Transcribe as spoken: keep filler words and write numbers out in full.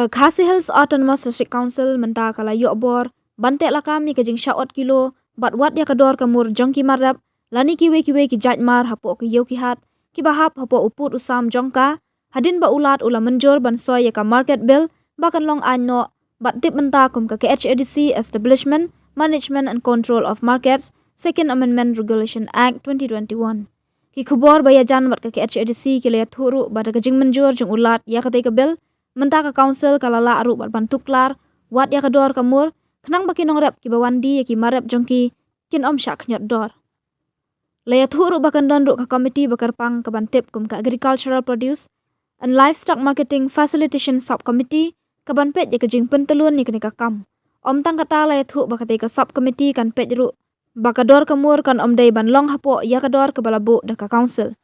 Ka Khasi Hills Autonomous District Council mynta ka la ïoh bor ban teh lakam ïa ka jingshah ot kilo bad wad ïa ka dor ka mur jong ki mar rep lane kiwei kiwei ki jait mar hapoh ki ïew ki hat kiba hap hapoh u pud u sam jong ka, hadien ba u Lat u la mynjur ban soi ïa ka Market Bill ba kan long aiñ noh bad tip mynta kum ka K H A D C Establishment, Management and Control of Markets, Second Amendment Regulation Act twenty twenty-one. Ki khubor ba ïajan bad ka K H A D C ki la ïathuh ruh ba da ka jingmynjur jong u Lat ïa katei ka bill, mynta ka Council ka la lah ruh bad ban tuklar wad ïa ka dor ka mur, khnang ba ki nongrep kiba wan die ïa ki mar rep jong ki kin ym shah khñiot dor. La ïathuh ruh ba kan don ruh ka komiti ba kyrpang kaban tip kum ka Agricultural Produce and Livestock Marketing Facilitation Sub Committee kaban peit ïa ka jingpyntyllun ïa kane ka kam. Ym tang kata, la ïathuh ba katei ka sub committee kan peit ruh ba ka dor ka mur kan ym dei ban long hapoh ïa ka dor kaba la buh da ka Council.